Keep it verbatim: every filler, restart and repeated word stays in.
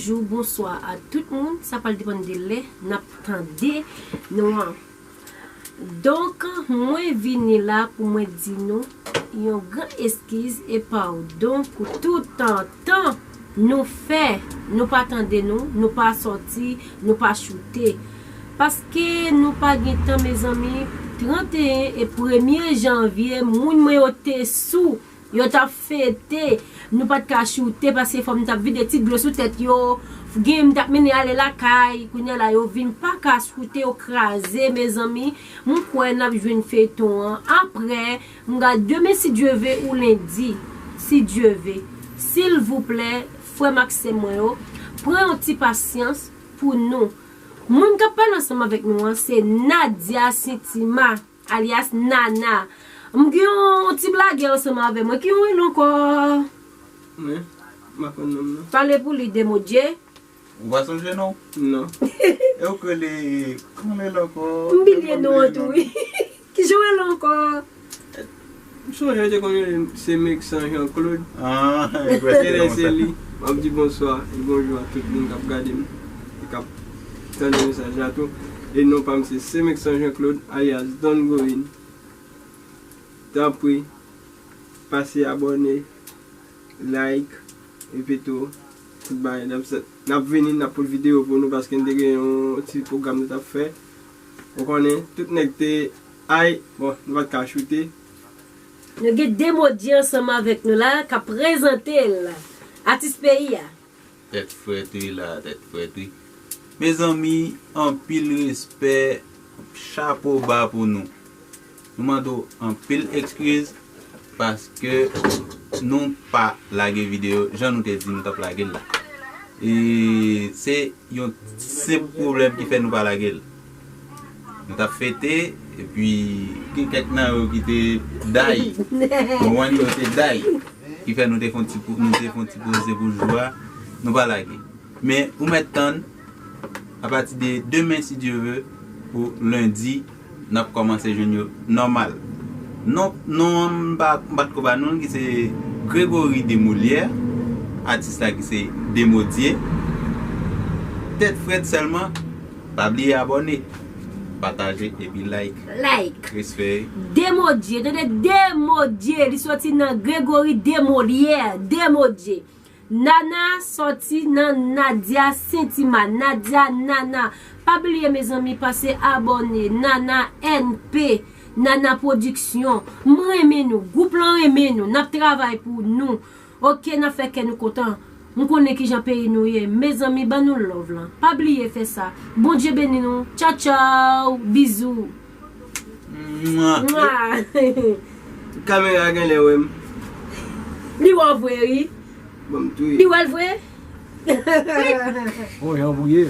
Bonjou, bonswa a tout moun. Sa pral depann de lè n ap tande nou an. Donk, mwen vini la pou mwen di nou yon gran eskiz e padon pou tout tan nou fè, nou pa tande nou, nou pa sòti, nou pa choute. Paske nou pa gen tan, mezanmi, trannteyen e premye janvye, moun mwen yo te sou, yo t ap fete, nou pa t ka choute, paske fò m t ap vide ti dlo sou tèt yo, gen m t ap mennen ale lakay, kounye a la yo vin pa ka choute, yo kraze, mezanmi, m kwè n ap jwenn feyton an apre, m gade demen si Dye ve ou lendi, si Dye ve. Silvouplè, frè m ak sè mwen yo, pran yon ti pasyans pou nou. Moun k ap pale ansanm avèk nou an, se Nadia Sintima, alyas Nana. M gen yon ti blagè ansanm avè mwen. Ki yon rele ankò? Mwen, m pa konn non m nan. Pale pou li, Demodye. Ou pa sonje non? Non. E ou k rele, kòman l rele ankò? M bliye non an tou, wi. Kijan w rele ankò? M sonje, yo te konn rele m Semeksan Jean Claude. Ah, e kwè se Elense li. M ap di bonswa e bonjou a tout moun k ap gade m e k ap tande mesaj la tou. E non pa m se Semeksan Jean Claude, alyas Don Goyin. Tanpri, pase abòne, like, epi tou, tout bagay. N ap, n ap vini, n ap pote videyo pou nou, paske n te gen yon ti pwogram nou t ap fè. Ou konnen, tout nèg te, ay, bon, nou pa t ka choute. Nou gen Demodye ansanm avèk nou la, k ap prezante l. Atis peyi a. Tèt frèt wi la, tèt frèt wi. Mezanmi, anpil respè, chapo ba pou nou. Nou mande w anpil ekskiz, paske nou pa lage videyo jan nou te di nou t ap lage l la. E se yon senp pwoblèm ki fè nou pa lage l. Nou t ap fete, epi gen kèk nan yo ki te day. Konprann, yo te day. Ki fè nou te fè yon ti pou, nou te fè yon ti poze pou jou a, nou pa lage. Men ou mèt tann, apati de demen, si Dye ve, pou lendi, n ap kòmanse jwenn yo nòmal. Non, non an, m pa, m pa t ko ba nou l, ki se Gregory Demolière, atis la ki se Demodye. Tèt frèt sèlman, pa bliye abòne, pataje epi like. Like. Respè. Demodye, tande, Demodye, li sòti nan Gregory Demolière, Demodye. Nana sòti nan Nadia Sentima, Nadia Nana. Pa bliye, mezanmi, pase abòne, Nana N P, Nana Pwodiksyon. M renmen nou, gwoup lan renmen nou, n ap travay pou nou. Oke, n ap fè kè nou kontan. M konnen kijan peyi nou ye. Mezanmi, ban nou love lan. Pa bliye fè sa. Bondye beni nou. Tchaw, tchaw. Bizou. Mwa. Mwa. Kamera genlè wè m. Li wè w vre, wi. Bon, m touye. Li wè l vre. Bon, jan w ye.